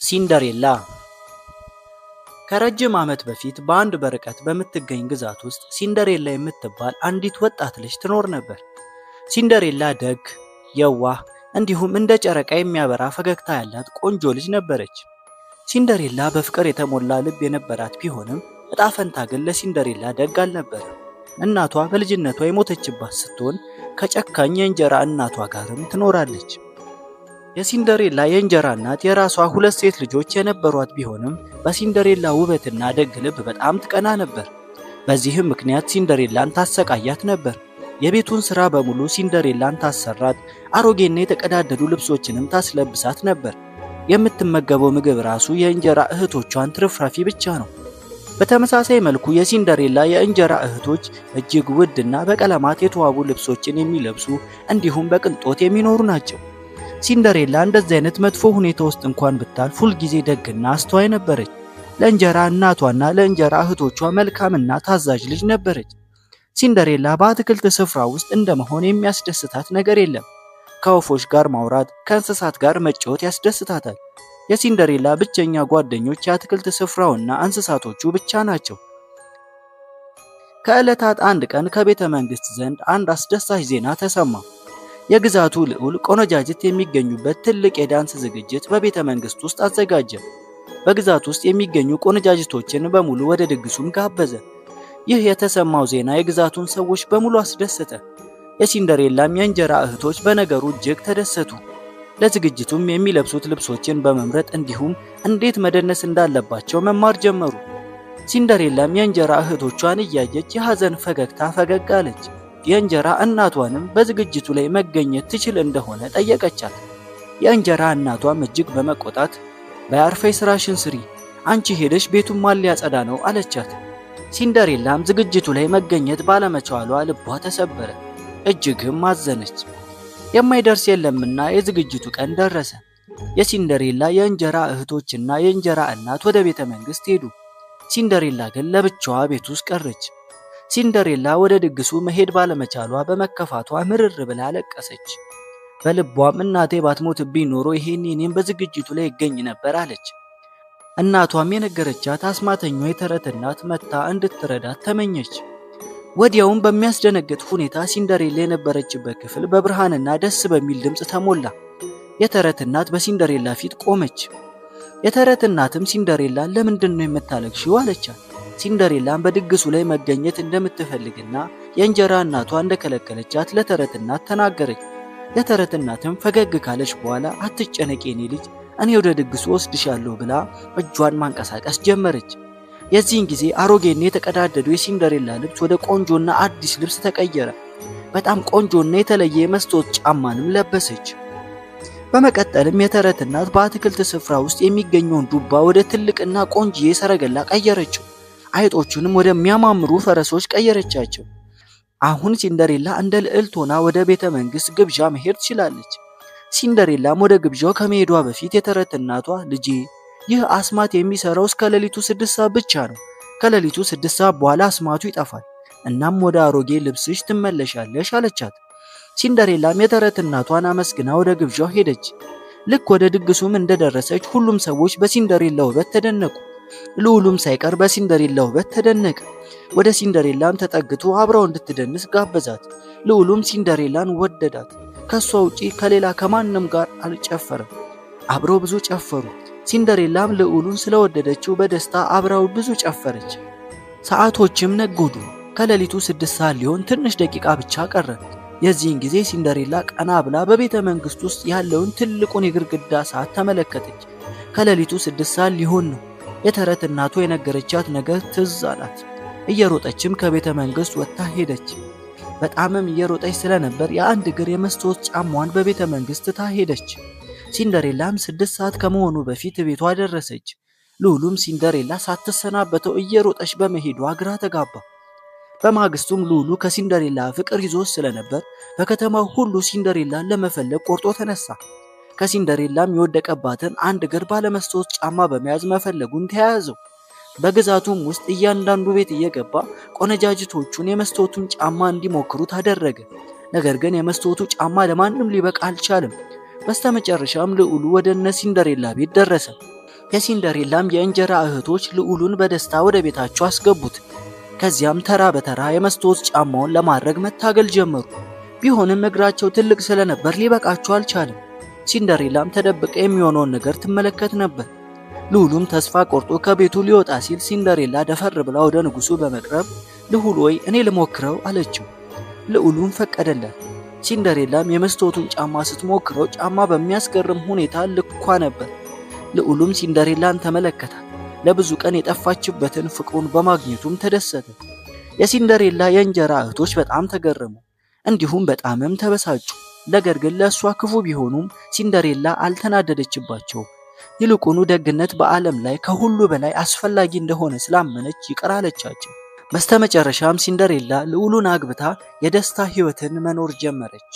ሲንደሬላ። ከረጅም ዓመት በፊት በአንድ በርቀት በምትገኝ ግዛት ውስጥ ሲንደሬላ የምትባል አንዲት ወጣት ልጅ ትኖር ነበር። ሲንደሬላ ደግ፣ የዋህ እንዲሁም እንደ ጨረቃ የሚያበራ ፈገግታ ያላት ቆንጆ ልጅ ነበረች። ሲንደሬላ በፍቅር የተሞላ ልብ የነበራት ቢሆንም እጣ ፈንታ ግን ለሲንደሬላ ደግ አልነበረም። እናቷ በልጅነቷ የሞተችባት ስትሆን ከጨካኝ የእንጀራ እናቷ ጋርም ትኖራለች። የሲንደሬላ የእንጀራ እናት የራሷ ሁለት ሴት ልጆች የነበሯት ቢሆንም በሲንደሬላ ውበትና ደግ ልብ በጣም ትቀና ነበር። በዚህም ምክንያት ሲንደሬላን ታሰቃያት ነበር። የቤቱን ስራ በሙሉ ሲንደሬላን ታሰራት፣ አሮጌና የተቀዳደዱ ልብሶችንም ታስለብሳት ነበር። የምትመገበው ምግብ ራሱ የእንጀራ እህቶቿን ትርፍራፊ ብቻ ነው። በተመሳሳይ መልኩ የሲንደሬላ የእንጀራ እህቶች እጅግ ውድና በቀለማት የተዋቡ ልብሶችን የሚለብሱ እንዲሁም በቅንጦት የሚኖሩ ናቸው። ሲንደሬላ እንደዚህ አይነት መጥፎ ሁኔታ ውስጥ እንኳን ብታልፍ ሁልጊዜ ደግና አስተዋይ ነበረች። ለእንጀራ እናቷና ለእንጀራ እህቶቿ መልካምና ታዛዥ ልጅ ነበረች። ሲንደሬላ በአትክልት ስፍራ ውስጥ እንደመሆን የሚያስደስታት ነገር የለም። ከወፎች ጋር ማውራት፣ ከእንስሳት ጋር መጫወት ያስደስታታል። የሲንደሬላ ብቸኛ ጓደኞች የአትክልት ስፍራውና እንስሳቶቹ ብቻ ናቸው። ከዕለታት አንድ ቀን ከቤተ መንግስት ዘንድ አንድ አስደሳች ዜና ተሰማ። የግዛቱ ልዑል ቆነጃጅት የሚገኙበት ትልቅ የዳንስ ዝግጅት በቤተ መንግስት ውስጥ አዘጋጀ። በግዛቱ ውስጥ የሚገኙ ቆነጃጅቶችን በሙሉ ወደ ድግሱም ጋበዘ። ይህ የተሰማው ዜና የግዛቱን ሰዎች በሙሉ አስደሰተ። የሲንደሬላም የእንጀራ እህቶች በነገሩ እጅግ ተደሰቱ። ለዝግጅቱም የሚለብሱት ልብሶችን በመምረጥ እንዲሁም እንዴት መደነስ እንዳለባቸው መማር ጀመሩ። ሲንደሬላም የእንጀራ እህቶቿን እያየች የሐዘን ፈገግታ ፈገግ አለች። የእንጀራ እናቷንም በዝግጅቱ ላይ መገኘት ትችል እንደሆነ ጠየቀቻት። የእንጀራ እናቷም እጅግ በመቆጣት በይ አርፈሽ ስራሽን ስሪ፣ አንቺ ሄደሽ ቤቱን ማን ሊያጸዳ ነው አለቻት። ሲንደሬላም ዝግጅቱ ላይ መገኘት ባለመቻሏ ልቧ ተሰበረ፣ እጅግም አዘነች። የማይደርስ የለምና የዝግጅቱ ቀን ደረሰ። የሲንደሬላ የእንጀራ እህቶችና የእንጀራ እናት ወደ ቤተ መንግስት ሄዱ። ሲንደሬላ ግን ለብቻዋ ቤት ውስጥ ቀረች። ሲንደሬላ ወደ ድግሱ መሄድ ባለመቻሏ በመከፋቷ ምርር ብላ አለቀሰች። በልቧም እናቴ ባትሞትብኝ ኖሮ ይሄኔ እኔም በዝግጅቱ ላይ ይገኝ ነበር አለች። እናቷም የነገረቻት አስማተኛዋ የተረት እናት መታ እንድትረዳት ተመኘች። ወዲያውም በሚያስደነግጥ ሁኔታ ሲንደሬላ የነበረችበት ክፍል በብርሃንና ደስ በሚል ድምፅ ተሞላ። የተረት እናት በሲንደሬላ ፊት ቆመች። የተረት እናትም ሲንደሬላን ለምንድን ነው የምታለቅሺው አለቻት። ሲንደሬላን በድግሱ ላይ መገኘት እንደምትፈልግና የእንጀራ እናቷ እንደከለከለቻት ለተረት እናት ተናገረች። የተረት እናትም ፈገግ ካለች በኋላ አትጨነቂ የኔ ልጅ፣ እኔ ወደ ድግሱ ወስድሻለሁ ብላ እጇን ማንቀሳቀስ ጀመረች። የዚህን ጊዜ አሮጌና የተቀዳደዱ የሲንደሬላ ልብስ ወደ ቆንጆና አዲስ ልብስ ተቀየረ። በጣም ቆንጆና የተለየ የመስታወት ጫማንም ለበሰች። በመቀጠልም የተረት እናት በአትክልት ስፍራ ውስጥ የሚገኘውን ዱባ ወደ ትልቅና ቆንጅዬ ሰረገላ ቀየረችው። አይጦቹንም ወደሚያማምሩ ፈረሶች ቀየረቻቸው። አሁን ሲንደሬላ እንደ ልዕልት ሆና ወደ ቤተ መንግስት ግብዣ መሄድ ትችላለች። ሲንደሬላም ወደ ግብዣው ከመሄዷ በፊት የተረት እናቷ ልጄ፣ ይህ አስማት የሚሰራው እስከ ሌሊቱ 6 ሰዓት ብቻ ነው። ከሌሊቱ 6 ሰዓት በኋላ አስማቱ ይጠፋል። እናም ወደ አሮጌ ልብስሽ ትመለሻለሽ አለቻት። ሲንደሬላም የተረት እናቷን አመስግና ወደ ግብዣው ሄደች። ልክ ወደ ድግሱም እንደደረሰች ሁሉም ሰዎች በሲንደሬላ ውበት ተደነቁ። ልዑሉም ሳይቀር በሲንደሬላ ውበት ተደነቀ። ወደ ሲንደሬላም ተጠግቶ አብራው እንድትደንስ ጋበዛት። ልዑሉም ሲንደሬላን ወደዳት። ከሷ ውጪ ከሌላ ከማንም ጋር አልጨፈረም። አብረው ብዙ ጨፈሩ። ሲንደሬላም ልዑሉን ስለወደደችው በደስታ አብራው ብዙ ጨፈረች። ሰዓቶችም ነጎዱ። ከሌሊቱ 6 ሰዓት ሊሆን ትንሽ ደቂቃ ብቻ ቀረ። የዚህን ጊዜ ሲንደሬላ ቀና ብላ በቤተ መንግስት ውስጥ ያለውን ትልቁን የግድግዳ ሰዓት ተመለከተች። ከሌሊቱ 6 ሰዓት ሊሆን ነው። የተረት እናቱ የነገረቻት ነገር ትዝ አላት። እየሮጠችም ከቤተ መንግስት ወጥታ ሄደች። በጣምም እየሮጠች ስለነበር የአንድ እግር የመስታወት ጫማዋን በቤተ መንግስት ትታ ሄደች። ሲንደሬላም 6 ሰዓት ከመሆኑ በፊት ቤቷ ደረሰች። ልዑሉም ሲንደሬላ ሳትሰናበተው እየሮጠች በመሄዷ ግራ ተጋባ። በማግስቱም ልዑሉ ከሲንደሬላ ፍቅር ይዞት ስለነበር በከተማው ሁሉ ሲንደሬላን ለመፈለግ ቆርጦ ተነሳ። ከሲንደሬላም የወደቀባትን አንድ እግር ባለመስታወት ጫማ በመያዝ መፈለጉን ተያያዘው። በግዛቱም ውስጥ እያንዳንዱ ቤት እየገባ ቆነጃጅቶቹን የመስታወቱን ጫማ እንዲሞክሩት አደረገ። ነገር ግን የመስታወቱ ጫማ ለማንም ሊበቃ አልቻለም። በስተመጨረሻም ልዑሉ ወደ እነ ሲንደሬላ ቤት ደረሰ። የሲንደሬላም የእንጀራ እህቶች ልዑሉን በደስታ ወደ ቤታቸው አስገቡት። ከዚያም ተራ በተራ የመስታወት ጫማውን ለማድረግ መታገል ጀመሩ። ቢሆንም እግራቸው ትልቅ ስለነበር ሊበቃቸው አልቻለም። ሲንደሬላም ተደብቃ የሚሆነውን ነገር ትመለከት ነበር። ልዑሉም ተስፋ ቆርጦ ከቤቱ ሊወጣ ሲል ሲንደሬላ ደፈር ብላ ወደ ንጉሱ በመቅረብ ልዑል ወይ እኔ ልሞክረው አለችው። ልዑሉም ፈቀደላት። ሲንደሬላም የመስታወቱን ጫማ ስትሞክረው ጫማ በሚያስገርም ሁኔታ ልኳ ነበር። ልዑሉም ሲንደሬላን ተመለከታት። ለብዙ ቀን የጠፋችበትን ፍቅሩን በማግኘቱም ተደሰተ። የሲንደሬላ የእንጀራ እህቶች በጣም ተገረሙ፣ እንዲሁም በጣምም ተበሳጩ። ነገር ግን ለእሷ ክፉ ቢሆኑም ሲንደሬላ አልተናደደችባቸውም። ይልቁኑ ደግነት በዓለም ላይ ከሁሉ በላይ አስፈላጊ እንደሆነ ስላመነች ይቅር አለቻቸው። በስተመጨረሻም ሲንደሬላ ልዑሉን አግብታ የደስታ ሕይወትን መኖር ጀመረች።